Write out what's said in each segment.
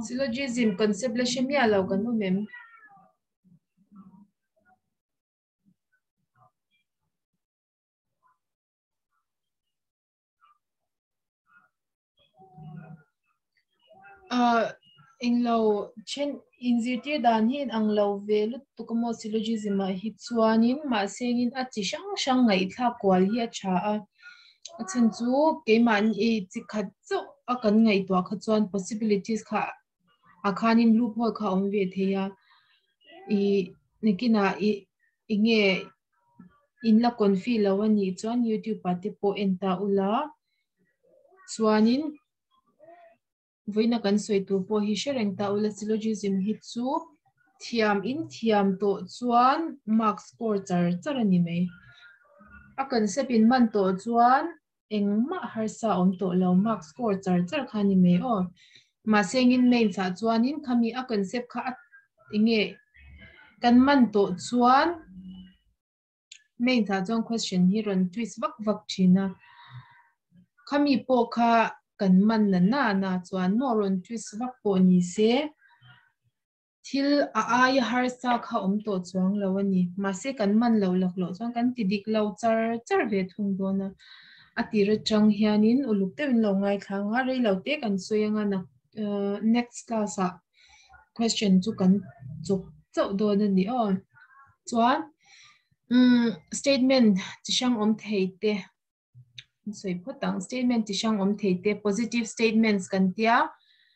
Syllogism concept la hre miah lo kan awm em? Englo then inzirtir dan hi in ang lo ve lutuk a maw syllogism ah hi chuanin mahse in a chi hrang hrang ngaihthlak kual hi a tha a, a chhan chu keimahni chi khat chauh a kan ngaihtuah kha chuan possibilities kha a khanin loophole kha a awm ve thei a, ih nakinah ih eng nge in la confi lo a nih chuan youtube ah te pawh en ta ula chuanin vawiina kan sawi tur pawh hi hre reng ta ula syllogism hi chu thiam in thiam tawh chuan mark score char char a ni mai a concept in man tawh chuan engmah harsa awm tawh lo mark score char char kha a ni mai aw mahse engin mains ah chuanin khami a concept kha a enge kan man tawh chuan mains ah chuan question hi rawn twist vak vak thin a khami pawh kha kan man na na na chuan maw rawn twist vak pawh ni se. Thil a aia harsa kha awm tawh chuang lo a ni. Mahse kan man lo lak loh chuan kan ti dik lo char char ve thung dawn a. A tir atang hianin uluk deuhin lo ngaithla ang a, rei lo te kan sawi anga nak next class ah question chu kan chawp chauh dawn a ni aw. Chuan statement chi hrang awm thei te sawi phawt ang statement chi hrang awm thei te positive statements kan tia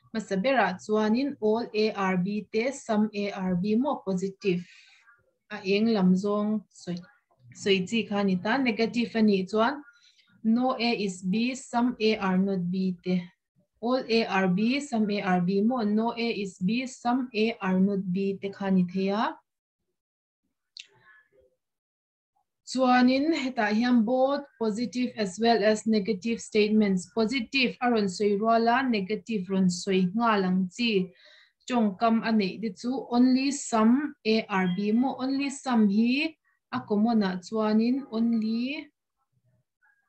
hmasa berah chuanin all A are B te some A are B maw positive a eng lam zawng sawi sawi chi kha a ni ta negative a nih chuan no A is B some A are not B te all A are B some A are B maw no A is B some A are not B te kha a ni thei a. Chuanin hetah hian both positive as well as negative statements, positive a rawn sawi rual a, negative rawn sawi nghal ang chi tawngkam a neih te chu only some A are B maw? Only some hi a common ah chuanin only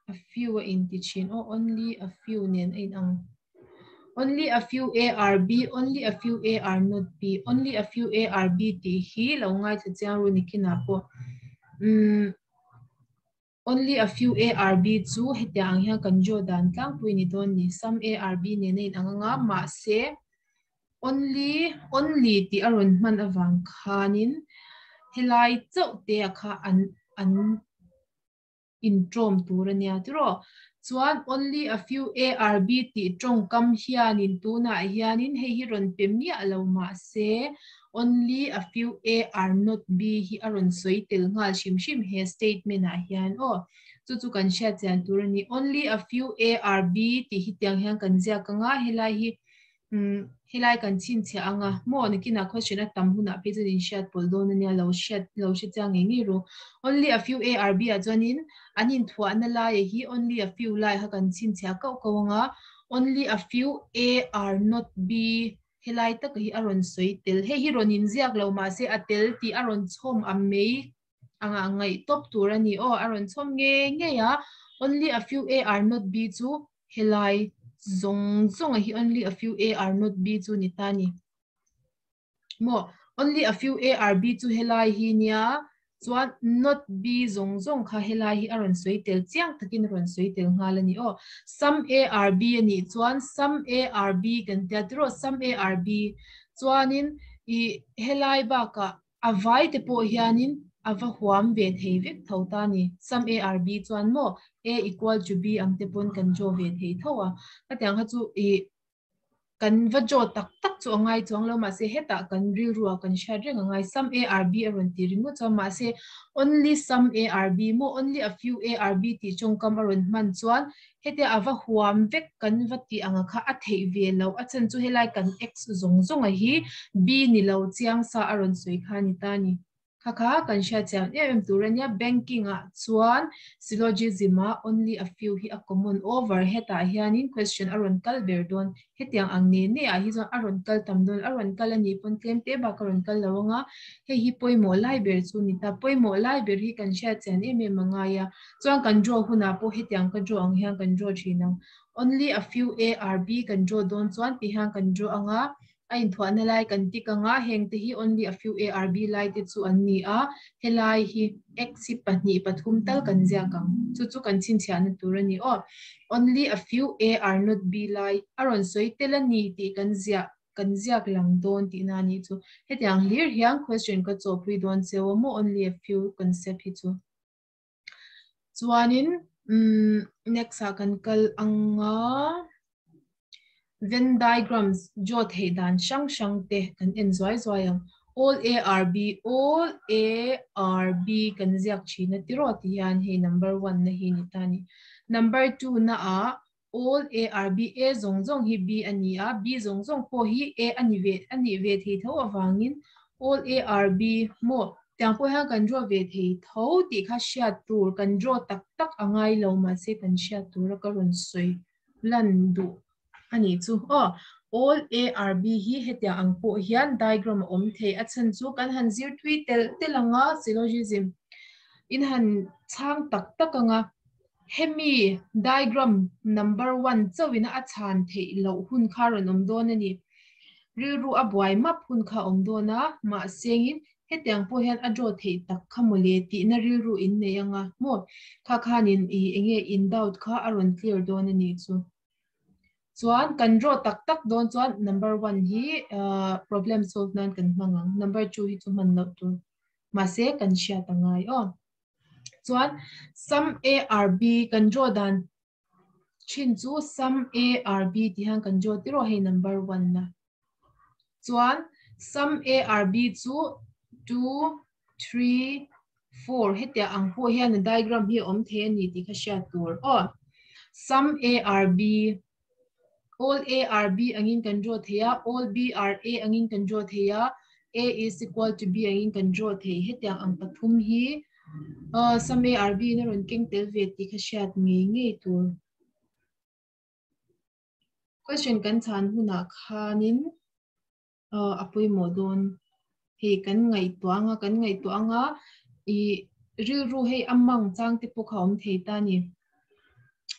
a few a inti thin aw, only a few nen a inang. Only a few A are B, only a few A are not B, only a few A are B tih hi lo ngaithla chiang ru nikinah pawh umm only a few A are B chu hetiang ang hian kan draw dan tlangpui ni dawn ni. Some A are B nen a inang anga mahse only only tih a rawn hman avang khanin helai chauh te ah kha an an intawm tur a nia tiraw? Chuan only a few A are B tih tawngkam hianin tunah hianin hei hi rawn pe miah lo mahse only a few A are not B hi a rawn sawi tel nghal hrim hrim he statement ah hian aw. Chu chu kan hriat chian tur a ni. Only a few A are B tih hi tiang hian kan ziak anga helai hi Umm helai kan chhinchhiah anga maw nakinah question a tam hunah phei chuan in hriat pawlh dawn ania lo hriat lo hre chiang ngei ngei ru. Only a few A are B ah chuanin an inthuahna laia hi only a few lai kha kan chhinchhiah kauh kauh anga only a few A are not B helai taka hi a rawn sawi tel. Hei hi rawn inziak lo mahse a tel tih a rawn chhawm a mai anga ngaih tawp tur a ni aw a rawn chhawm ngei ngei a only a few A are not B chu helai zawng zawng a hi only a few A are not B chu ni ta ni maw only a few A are B chu helai hi nia chuan not B zawng zawng kha helai hi a rawn sawi tel chiang takin a rawn sawi tel nghal a ni aw some A are B a nih chuan some A are B kan tia tiraw some A are B chuanin ih helai bakah A vai te pawh hianin a va huam ve thei vek tho ta ni. Some A are B chuan maw A equal to B ang te pawn kan draw ve thei tho a. Khatiang kha chu ih kan va draw tak tak chu a ngai chuang lo mahse hetah kan rilru ah kan hriat reng a ngai. Some A are B a rawn ti ringawt chuan mahse only some A are B maw only a few A are B tih tawngkam a rawn hman chuan Hetia a va huam vek kan va tih anga kha a theih ve loh a chan chu helai kan x zawng zawnga hi b ni lo chiang sa a rawn sawi kha a ni ta a ni. Kha kha kan hriat chiang em em tur a nia banking ah chuan syllogism ah only a few hi a common over hetah hianin question a rawn kal ber dawn hetiang ang ne ne ah hi chuan a rawn kal tam dawn a rawn kal a nih pawn tlem te bak a rawn kal lo anga hei hi pawimawh lai ber chu a ni ta pawimawh lai ber hi kan hriat chian em em a ngai a. Chuan kan draw hunah pawh hetiang ka draw ang hian kan draw thin ang. Only a few A are B kan draw dawn chuan ti hian kan draw anga a inthuahna lai kan tik anga heng te hi only a few A are B lai te chu an ni a, helai hi x hi pahnih pathum tal kan ziak ang. Chu chu kan chhinchhiahna tur a ni aw. Only a few A are not B lai a rawn sawi tel a ni tih kan ziah kan ziak lang dawn tihna a nih chu. Hetiang hlir hian question ka chawhpui dawn cheu a maw only a few concept hi chu. Chuanin next ah kan kal anga Venn diagrams draw theih dan hrang hrang te kan en zuai zuai ang. All A are B, all A are B kan ziak thin a tiraw ti hian hei number one na hi ni ta a ni. Number two na ah all A are B, A zawng zawng hi B a ni a, B zawng zawng pawh hi A a ni ve a nih ve thei tho avangin all A are B maw tiang pawh hian kan draw ve thei tho tih kha hriat tur kan draw tak tak a ngai lo mahse kan hriat tura ka rawn sawi lan duh a nih chu aw. All A are B hi hetiang ang pawh hian diagram a awm thei a chhan chu kan han zir thui telh telh anga syllogism in han chhang tak tak anga Hemi diagram number one chauhina a chhan theih loh hun kha rawn awm dawn a ni. Rilru a buai map hun kha a awm dawn a, mahsengin hetiang pawh hian a draw theih tak kha mawle tihna rilru in nei anga maw? Kha khanin i enge in doubt kha a rawn clear dawn a nih chu. Chuan kan draw tak tak dawn chuan number one hi problem solve nan kan hmang ang, number two hi chu hman loh tur. Mahse kan hriat a ngai aw. Chuan sum A are B kan draw dan thin chu sum A are B tih hian kan draw tir aw hei number one na. Chuan sum A are B chu 2, 3, 4 hetiang ang pawh hian a diagram hi a awm thei a ni tih kha hriat tur aw. Sum A are B all A are B angin kan draw thei a, all B are A angin kan draw thei a, A is equal to B angin kan draw thei. Hetiang ang pathum hi sum A are B in a rawn keng tel ve tih kha hriat ngei ngei tur. Question kan chhan hunah khanin a pawimawh dawn. Hei kan ngaihtuah anga kan ngaihtuah anga i rilru hei a mang chang te pawh kha a awm thei ta a ni.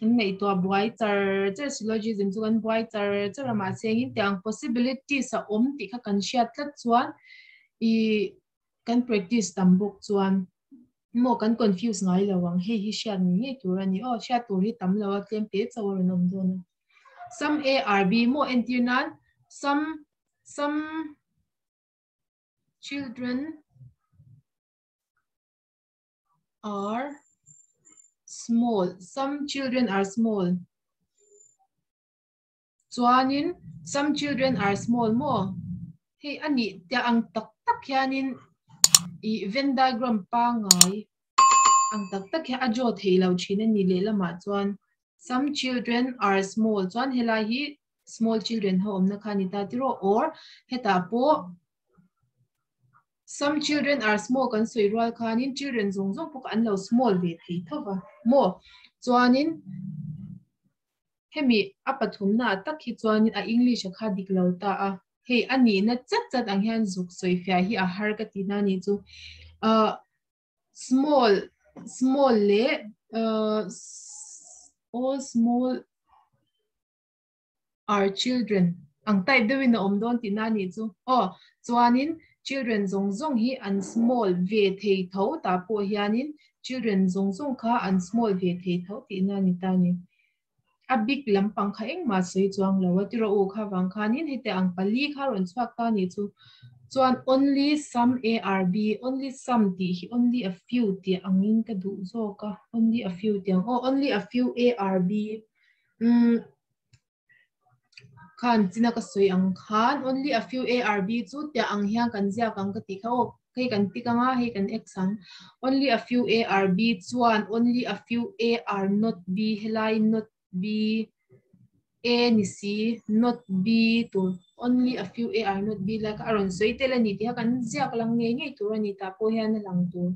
Kan ngaihtuah buai char char syllogism chu kan buai char char a mahse engin tih ang possibilities a awm tih kha kan hriat tlat chuan i kan practice tam bawk chuan maw kan confuse ngai lo ang hei hi hriat ngei ngei tur a ni aw hriat tur hi tam lo a tlem te chauh a rawn awm dawn a. Some A are B maw entir nan some some children are small some children are small chuanin some children are small maw hei a nih te ang tak tak hianin ih Venn diagram pangngai ang tak tak hian a draw theih lo thin a ni lehlamah chuan some children are small chuan helai hi small children ho awmna kha a ni ta tiraw or hetah pawh some children are small kan sawi rual khanin children zawng zawng pawh kha an lo small ve thei tho va maw chuanin Hemi a pathumna ah tak hi chuanin a English a kha dik lo ta a, hei a nihna chat chat ang hian zuk sawi fiah hi a har ka tihna a nih chu. Ahh small small leh ahh all small are children ang type deuhin a awm dawn tihna a nih chu. Aw chuanin children zawng zawng hi an small ve thei tho tah pawh hianin children zawng zawng kha an small ve thei tho tihna a ni ta a ni. A big lampang kha engmah sawi chuang lo a tiraw u kha vang khanin heti ang pali kha rawn chhuak ta nih chu chuan only some ARB only some tih hi only a few tih angin ka duh zawk a only a few tih ang aw only a few ARB umm khan china ka sawi ang khan only a few ARB chu tiah ang hian kan ziak ang ka tih kha aw hei kan tik anga hei kan x ang only a few ARB chuan only a few AR not B helai not B A ni si not B tur only a few AR not B lai kha a rawn sawi tel a ni tih kha kan ziak lang ngei ngei tur a ni tah pawh hian a lang tur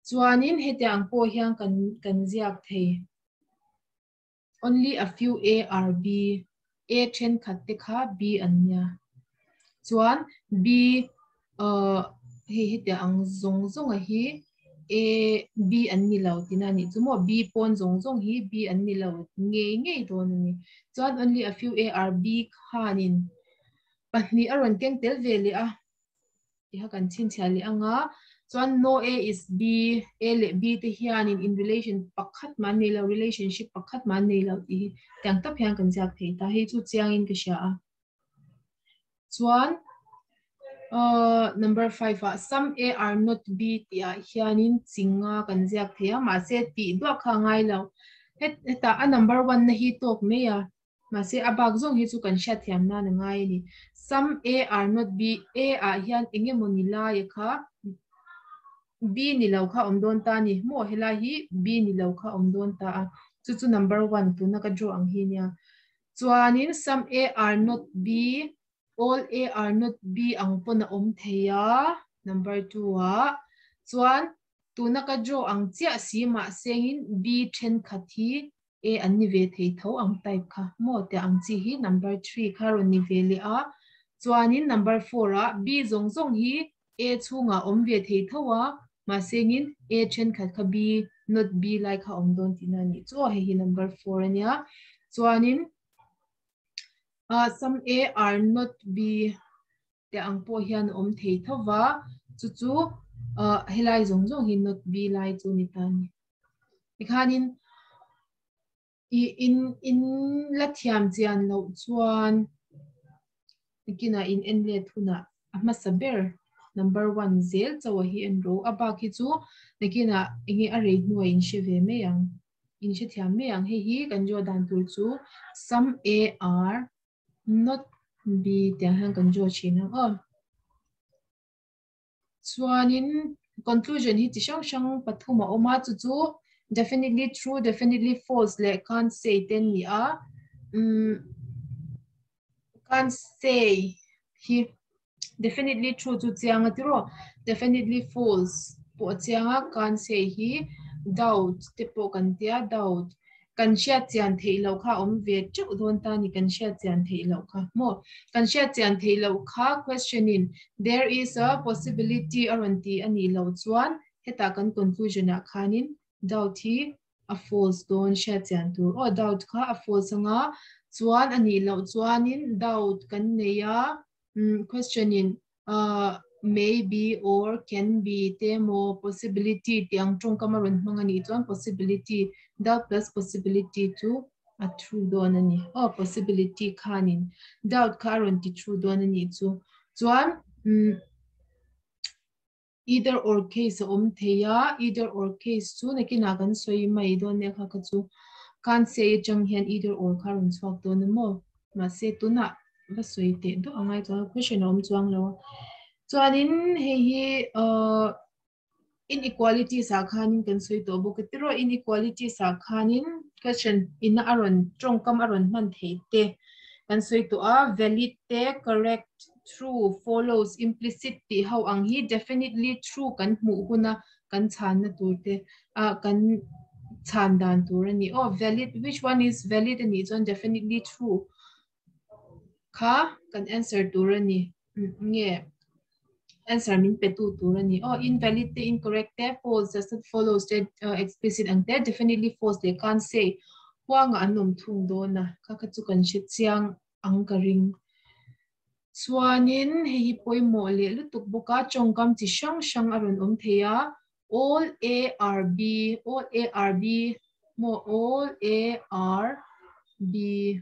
chuanin hetiang pawh hian kan kan ziak thei. Only a few A are B, A thenkhat te kha B an nia. Chuan B uh, hei hetiang ang zawng zawnga hi A B an ni lo tina ni chu maw B pawn zawng zawng hi B an ni lo ngei ngei dawn a ni. Chuan only a few A are B khanin pahnih a rawn keng tel ve leh a tiha kan chhinchhiah leh anga chuan no A is B A leh B te hianin in relation pakhat mah an nei lo relationship pakhat mah an nei lo tih hi tiang tak hian kan ziak thei ta hei chu chiangin ka hria a. Chuan number 5 ah some A are not B tih ah hianin chinga kan ziak thei a mahse tih duah kha ngai lo hetah a number 1 na hi tawk mai a mahse a bak zawng hi chu kan hriat thiam nan a ngai ani some A are not B A ah hian engemaw ni lai a kha B ni lo kha awm dawn ta ni maw helai hi B ni lo kha awm dawn ta a chu chu number 1 tuna ka draw ang hi nia chuanin some A are not B all A are not B ang pawn a awm thei a number 2 ah chuan tuna ka draw ang chiah si mahsengin B then khat hi A an ni ve thei tho ang type kha maw te ang chi hi number 3 kha rawn ni ve leh a chuanin number 4 ah B zawng zawng hi A chhungah awm ve thei tho a mahsengin A then khat kha B not B lai kha awm dawn tihna a nih chu hei hi number 4 ania chuanin some A are not B te ang pawh hian awm thei thova chu chu helai zawng zawng hi not B lai chu ni ta ni tikhanin i in in la thiam chian loh chuan tikina in en let hunah a hmasa ber number 1 zel chawa hi en ro a bak hi chu tikina enge a rei hnuai in hre ve mai ang in hre thiam mai ang hei hi kan draw dan tur chu some A are not B tiang hian kan draw thin ang aw chuanin conclusion hi chi hrang hrang pathum a awm a chu chu definitely true definitely false leh can't say te ni a can't say hi definitely true chu chiang a tiro definitely false pawh chiang a can't say hi doubt te pawh kan tia doubt kan hriat chian theih loh kha awm ve teuh dawn ta ni kan hriat chian theih loh kha maw kan hriat chian theih loh kha question in there is a possibility a rawn ti ani lo chuan hetah kan conclusion ah khanin doubt hi a false dawn hriat chian tur aw doubt kha a false anga chuan ani loh chuanin doubt kan nei a question in maybe or can be te maw possibility tiang tawngkam a rawn hmang ani chuan possibility doubt plus possibility chu a true dawn ani aw possibility khanin doubt kha a rawn ti true dawn ani chu chuan either or case a awm thei a either or case chu nakina kan sawi mai dawn nia kha kha chu can't say atang hian either or kha rawn chhuak dawn maw mahse tunah va sawi teh duah angai chuan question a awm chuang lo chuanin hei hi inequalities ah khanin kan sawi tawh bawk tiro inequalities ah khanin question ina a rawn tawngkam a rawn hman thei te kan sawi tawh a valid te correct true follows implicit tih ho ang hi definitely true kan hmuh huna kan chhan na tur te a kan chhan dan tur ani oh valid which one is valid ani chuan definitely true kha kan answer tur ani nge answer min pe tu tur ani oh invalid te incorrect te false does not follows te explicit ang te definitely false te can't say huanga an awm thung dawn a kha kha chu kan hre chiang ang ka ring chuanin hei hi pawimawh leh lutuk bawk a tawngkam chi hrang hrang a rawn awm thei a all A are B all A are B maw all A are B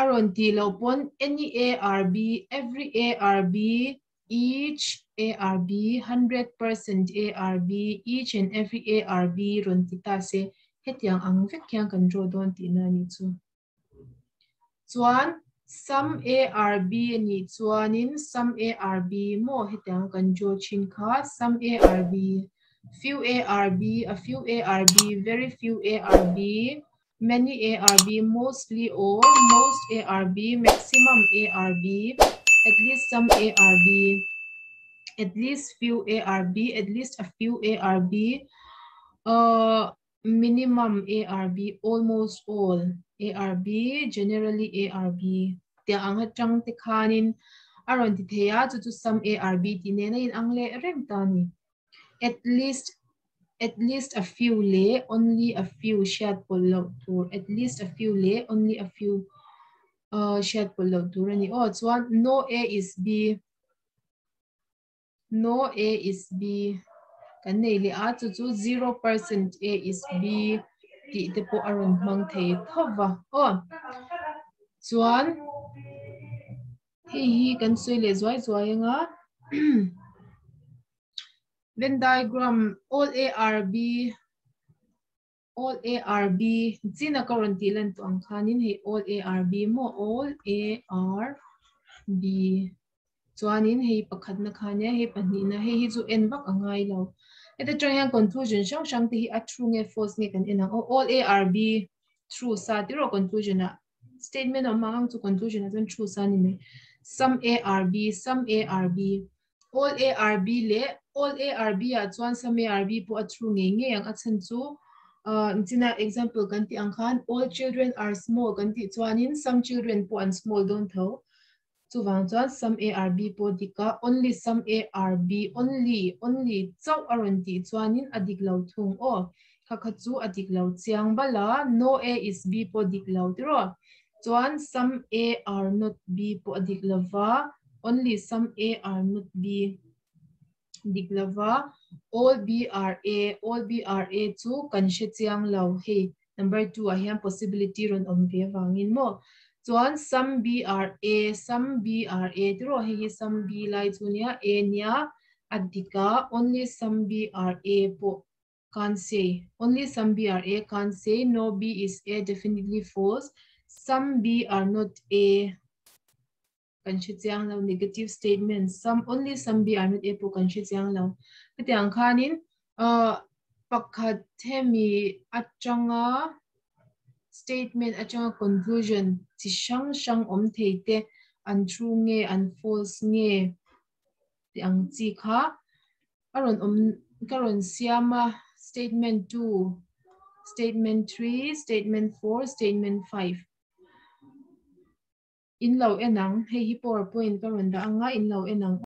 a rawn ti lo pawn any A are B every A are B each A are B 100% A are B each and every A are B rawn ti ta se hetiang ang vek hian kan draw dawn tihna ani chu chuan some A are B ani chuanin some A are B maw hetiang kan draw thin kha some A are B few A are B a few A are B very few A are B many A are B mostly or most A are B maximum A are B at least some A are B at least few A are B at least a few A are B minimum A are B almost all A are B generally A are B tiang ang atang te khanin a rawn ti thei a chu chu some A are B ti nena in ang leh reng ta ni. At least a few le only a few hriat pawlh loh tur. At least a few le only a few hriat pawlh loh tur ani aw. Chuan no A is B, no A is B kan nei le a, chu chu 0% A is B tih te pawh a rawn hmang thei thova aw. Chuan hei hi kan sawi leh zuai zuai anga. Venn diagram, all A are B, all A are B china ka rawn tih lan tawh ang khanin hei all A are B maw, all A are B. Chuanin hei pakhat na khania, hei pahnih na, hei hi chu en vak angai lo. Heta tang hian conclusion hrang hrang te hi a true nge false nge kan en ang. All A are B true sa tiro conclusion a statement awm ang chu conclusion a chuan true sa ni mai. Some A are B, some A are B, all A are B le all A are B a chuan some A are B pawh a true nge nge ang. A chan chu china example kan ti ang khan all children are small kan ti chuanin some children pawh an small don tho. Chuwang chuan some A are B pawh dika. Only some A are B, only, only chau aron ti chuanin a dik lo thung aw. Kha kha chu a dik lo chiang bala. No A is B pawh dik lo tiro. Chuan some A are not B pawh a dik lova. Only some A are not B dik lova. All B are A, all B are A chu kan hre chiang lo. Hei number 2 a hian possibility ron awm ve wangin mo. Chuan some B are A, some B are A tiro. Hei hi some B lai chu nia, A nia, adika. Only some B are A pawh can't say. Only some B are A can't say. No B is A definitely false. Some B are not A kan hre chiang lo, negative statement. Some, only some B are not A pawh kan hre chiang lo. Hetiang khanin pakhat hemi atanga statement atanga conclusion chi hrang hrang awm thei te an true nge an false nge ti ang chi kha aron om ka ron siama. Statement 2, statement 3, statement 4, statement 5 in lo enang. Hei hi PowerPoint ka ron da anga, in lo enang.